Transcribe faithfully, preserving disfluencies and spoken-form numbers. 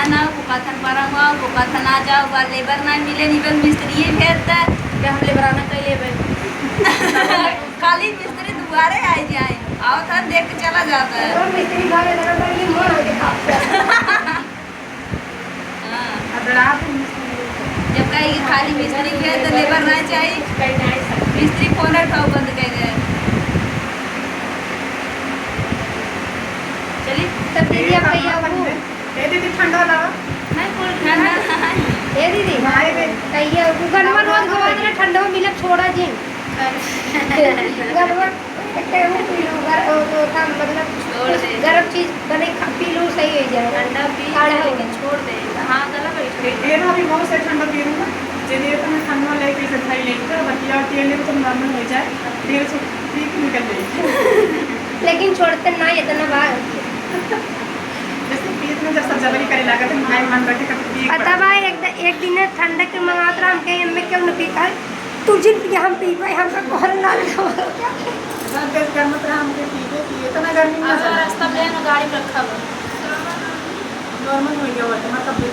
ना, वो कथन परम हुआ, वो कथन आ जाओ, बा लेबर ना मिले, निबल मिस्त्री भेज दे। क्या हम लेबर आना कहीं लेबर? खाली मिस्त्री दुआरे आ जाए, आओ था देख के चला जाता है। तो मिस्त्री भागे लगा था कि मार के खा। हाँ। अब रात में मिस्त्री जब कहे कि खाली मिस्त्री भेज दे, लेबर ना चाहिए, कहीं नहीं सकते। मिस्त्री फोन उठाओ, बंद कर दे। चली। तब दीदी, अब कहिया आबू? ए दीदी, ठंडा लावा। नहीं, कुल ठंडा। ए दीदी, हाँ, ए दीदी। कहिया आबू? गनवा रोज गवा दे, ठंडा मिलब, छोड़ा जिन। गनवा केहू पी लू, गर-, ओ, ओ, का मतलब, छोड़ दे। गरम चीज बने खा, पी लू, सही हो जाए। ठंडा पी, काढ़ा हो। लेकिन छोड़ दे। हाँ, गला बैठ ए, ए भाभी, बहुत से ठंडा पी लू ना। जे देर तक ठंडा लेके से खाई ले, तो बतिया के ले तो नॉर्मल हो जाए, फिर से पी के निकल जाए। लेकिन छोड़ते ना इतना बार। जैसे पीत में जब सब जबरी करे लागत है, भाई मन रखे कभी पी एक बार। तब एक द-, एक दिन ठंडा के मंगावत रहा, हम कहे, "एम्मे क्यों न पीता है?" "तू जिन पिया, हम पीबे, हमका कोहर ना लगा।" इतना तेज गर्म रहा, हमके पीबे, पीबे, इतना गर्मी में अब मजा। रास्ता में है ना, गाड़ी में रखा हुआ। नॉर्मल हो गया हुआ, तुम्हारा कब भी